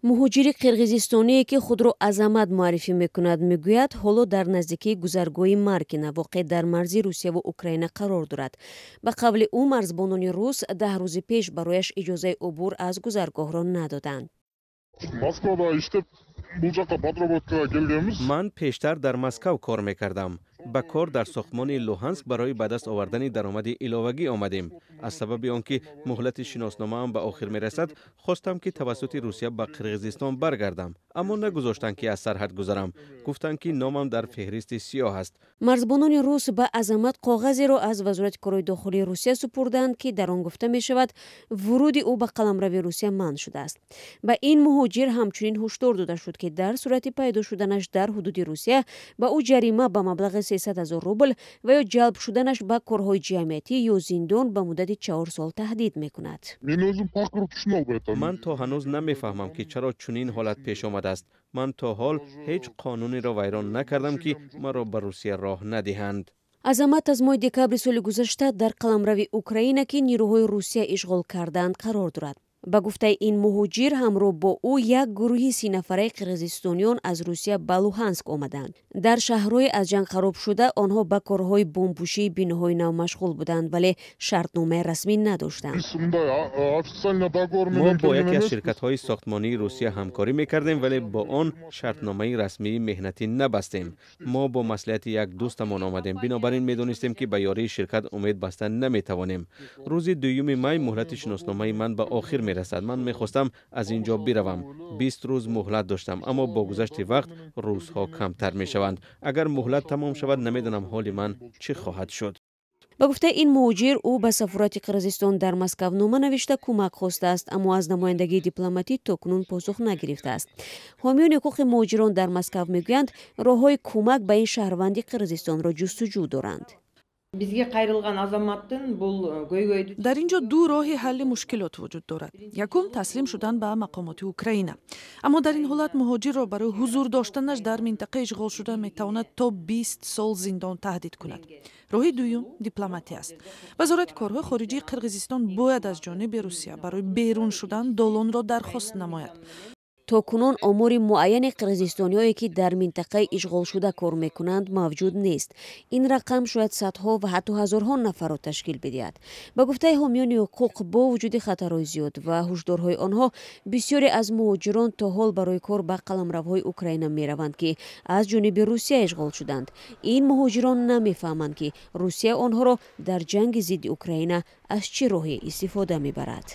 Муҳоҷири қирғизистоние, ки худро Азамат муаррифӣ мекунад, мегӯяд, ҳоло дар наздикии гузаргоҳи Маркина, воқеъ дар марзи Русияву Украина, қарор дорад. Ба қавли ӯ, марзбонони рус 10 рӯзи пеш барояш иҷозаи убур аз гузаргоҳро надоданд. Москвада иштеп, бул жака подработкага келгенбиз. Ман пештар дар Москав кор мекардам. Ба кор дар сохтмони Луҳанск барои ба даст овардани даромади иловагӣ омадем. Аз сабаби он ки муҳлати шиносномаам ба охир мерасад, хостам, ки тавассути Русия ба Қирғизистон баргардам, аммо нагузоштанд, ки аз сарҳад гузарам. Гуфтанд, ки номам дар феҳристи сиёҳ аст. Марзбонони рус ба Азамат коғазеро аз Вазорати корҳои дохилии Русия супурданд, ки дар он гуфта мешавад, вуруди ӯ ба қаламрави Русия манъ шудааст. Ба ин муҳоҷир ҳамчунин ҳушдор дода шуд, ки дар сурати пайдо шуданаш дар ҳудуди Русия ба ӯ ҷарима ба маблағи 300 ҳазор рубл ва ё ҷалб шуданаш ба корҳои ҷамъиятӣ ё зиндон ба муддати 4 сол таҳдид мекунад. Мен өзүм пакыр түшүнө албай атам. Ман то ҳанӯз намефаҳмам, ки чаро чунин ҳолат пеш омадааст. Ман то ҳол ҳеҷ қонунеро вайрон накардам, ки маро ба Русия роҳ надиҳанд. Азамат аз моҳи декабри соли гузашта дар қаламрави Украина, ки нирӯҳои Русия ишғол кардаанд, қарор дорад. Ба гуфтаи ин муҳоҷир, ҳамроҳ бо ӯ як гурӯҳи 30 нафараи қирғизистониён аз Русия ба Луҳанск омаданд. Дар шаҳрҳои аз ҷанг харобшуда онҳо ба корҳои бомбпӯшии биноҳои нав машғул буданд, вале шартномаи расмӣ надоштанд. Биз мындай официально договор Мо менен бо яке аз келген эмеспиз. ширкатҳои сохтмонии Русия ҳамкорӣ мекардем, вале бо он шартномаи расмии меҳнатӣ набастем. Мо бо маслиҳати як дӯстамон омадем, бинобар ин медонистем, ки ба ёрии ширкат умед баста наметавонем. Рӯзи 2 май муҳлати шиносномаи ман ба охир мерасад. Ман мехостам аз ин ҷо биравам. 20 рӯз муҳлат доштам, аммо бо гузашти вақт рӯзҳо камтар мешаванд. Агар муҳлат тамом шавад, намедонам, ҳоли ман чӣ хоҳад шуд. Ба гуфтаи ин муҳоҷир, ӯ ба сафорати Қирғизистон дар Москав нома навишта, кӯмак хостааст, аммо аз намояндагии дипломатӣ то кунун посух нагирифтааст. Ҳомиёни ҳуқуқи муҳоҷирон дар Москав мегӯянд, роҳҳои кӯмак ба ин шаҳрванди Қирғизистонро ҷустуҷӯ доранд. Бизге кайрылган азаматтын бул көйгөйдү Дар ин ҷо ду роҳи ҳалли мушкилот вуҷуд дорад. Якум, таслим шудан ба мақомоти Украина, аммо дар ин ҳолат муҳоҷирро барои ҳузур доштанаш дар минтақаи ишғолшуда метавонад то 20 сол зиндон таҳдид кунад. Роҳи дуюм дипломатия аст. Вазорати корҳои хориҷии Қирғизистон бояд аз ҷониби Русия барои берун шудан долонро дархост намояд. То кунун омори муайяни қирғизистониҳое, ки дар минтақаи ишғолшуда кор мекунанд, мавҷуд нест. Ин рақам шояд садҳо ва ҳатто ҳазорҳо нафарро ташкил бидиҳад. Ба гуфтаи ҳомиёни ҳуқуқ, бо вуҷуди хатарҳои зиёд ва ҳушдорҳои онҳо, бисёре аз муҳоҷирон то ҳол барои кор ба қаламравҳои Украина мераванд, ки аз ҷониби Русия ишғол шуданд. Ин муҳоҷирон намефаҳманд, ки Русия онҳоро дар ҷанги зидди Украина аз чӣ роҳе истифода мебарад.